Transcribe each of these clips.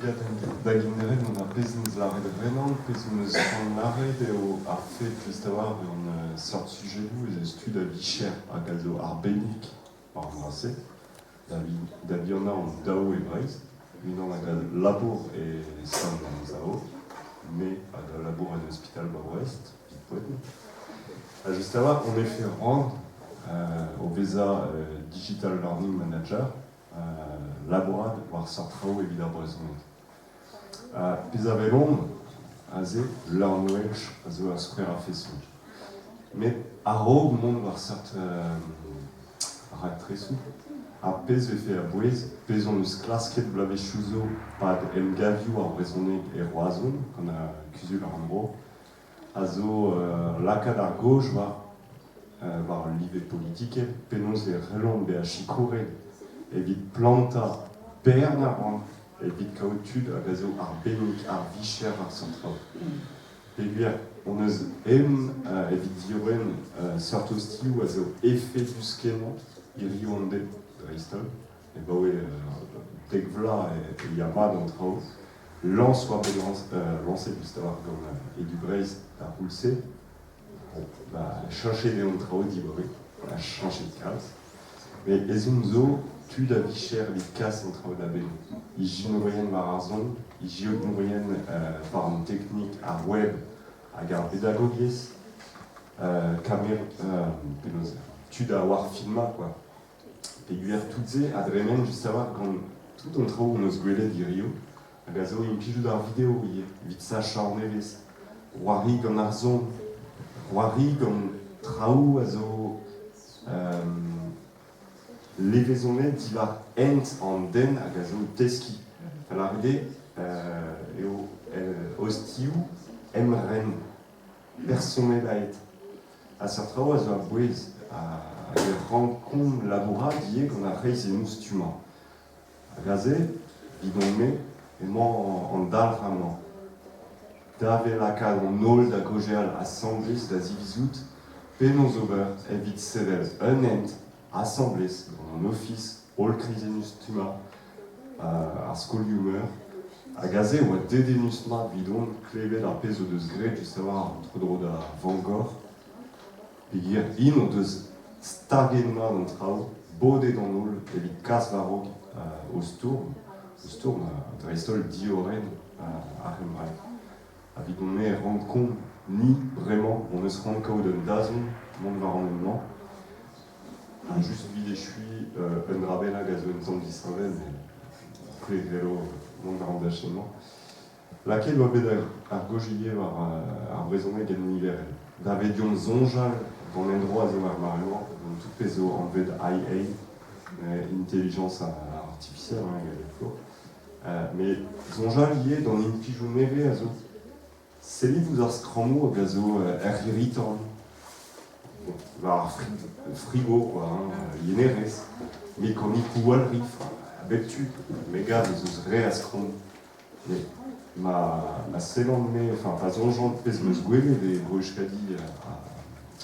Ya, da genderc'hel gant ar pezh 'neus lâret Renan, pezh 'm eus c'hoant lâret eo ar fed just a-walc'h gant seurt sujedoù ez eus tud a-vicher hag a zo arbennik war an dra-se. Da vihanañ an daou e Breizh, unan hag a labour e Sant-Anzao, me hag a labour en ospital 'ba Brest, evit poent. Ha just a-walc'h on efe c'hoant o vezañ digital learning manager labourat war seurt traoù evit ar brezhoneg. Pezh a welomp aze, Learn Welsh a zo ur skouer a-feson. Met a-raok mont war seurt raktresoù, ar pezh 'vefe a-bouez, pezh hon eus klasket bloavezhioù zo 'pad emgavioù ar brezhoneg e Roazhon gant ar Kuzul Rannvro, a zo lakaat ar gaoj war war ul live politikel, penaos e c'hellont bezañ sikouret evit plantañ bern a ran evit kaout tud hag a zo arbennik ar vicher war seurt traoù. Peogwir hon eus em evit diorren seurt ostilhoù a zo efedus-kenañ hiziv an deiz dreist-holl. Abaoe 10 vloaz e ya mat an traoù. Lañs oa bet lañset just a-walc'h gant Edu Breizh d'ar c'houlz-se. Bon, bah, cheñchet eo an traoù dibaoe, ha cheñchet kalz. Met ezhomm zo tud a vicher evit kas an traoù da benn. Ijinourien war ar son, ijinourien war an teknik, ar web hag ar bedagogiezh, kamer, penaos, tud a oar filmañ quoi. Peogwir tout-se a dremen just a-walc'h gant tout an traoù hon eus gwelet hiziv hag a zo implijout ar video ivez evit sachañ an evezh, c'hoari gant ar son, c'hoari gant traoù a zo levezonet diwar hent an den hag a zo o teskiñ. Da lâret eo eo ostilhoù emren personelaet. Ha seurt traoù a zo a-bouez hag e rankomp labourat ivez gant ar c'hreizennoù stummañ. Hag aze, evidon-me, emañ an dalc'h amañ. Dav eo lakaat an holl da gaozeal asambles da zivizout penaos ober evit sevel un hent asambles gant an Ofis holl kreizennoù stummañ ar skolioù-meur. Hag aze e oa dedennus-mat evidon klevet ar pezh o deus graet just a-walc'h tro-dro da Vangor. Peogwir int o deus staget mat an traoù, bodet an holl evit kas war-raok o stourm, o stourm dreist-holl diorren ar c'hembraeg. Evidon-me e rankomp ni bremañ hon eus c'hoant kaout un dazont mont war an hent-mañ. Ha just evit echuiñ un dra bennak a zo un tamm disheñvel, met c'hwi 'welo mont war an dachenn-mañ. Lakaet oa bet ar gaoj war ar brezhoneg en niverel. Da vet deomp soñjal gant endro a zo er mare-mañ, gant tout pezh zo anvet IA, intelligence artificielle, hein, e flour. Met soñjal ivez d'an implijoù nevez a zo. Sellit ouzh ar skrammoù hag a zo er c'hirri-tan, war ar frigo quoi, hein, yenerez, mekanikoù all-rif, a bep tu. Me gav ez eus re a skrammoù. Met ma sellan-me, enfin pa soñjan pezh 'm eus gwelet e Bro-Euskadi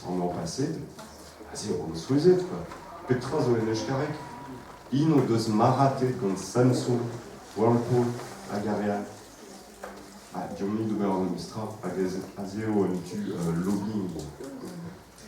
an an paseet, aze on souezhet quoi. Petra zo en euskareg? Int o deus maratet gant Samsung, Whirlpool hag ar re all. Ha deomp-ni d'ober ar memes tra hag aze eo un tu lobbying.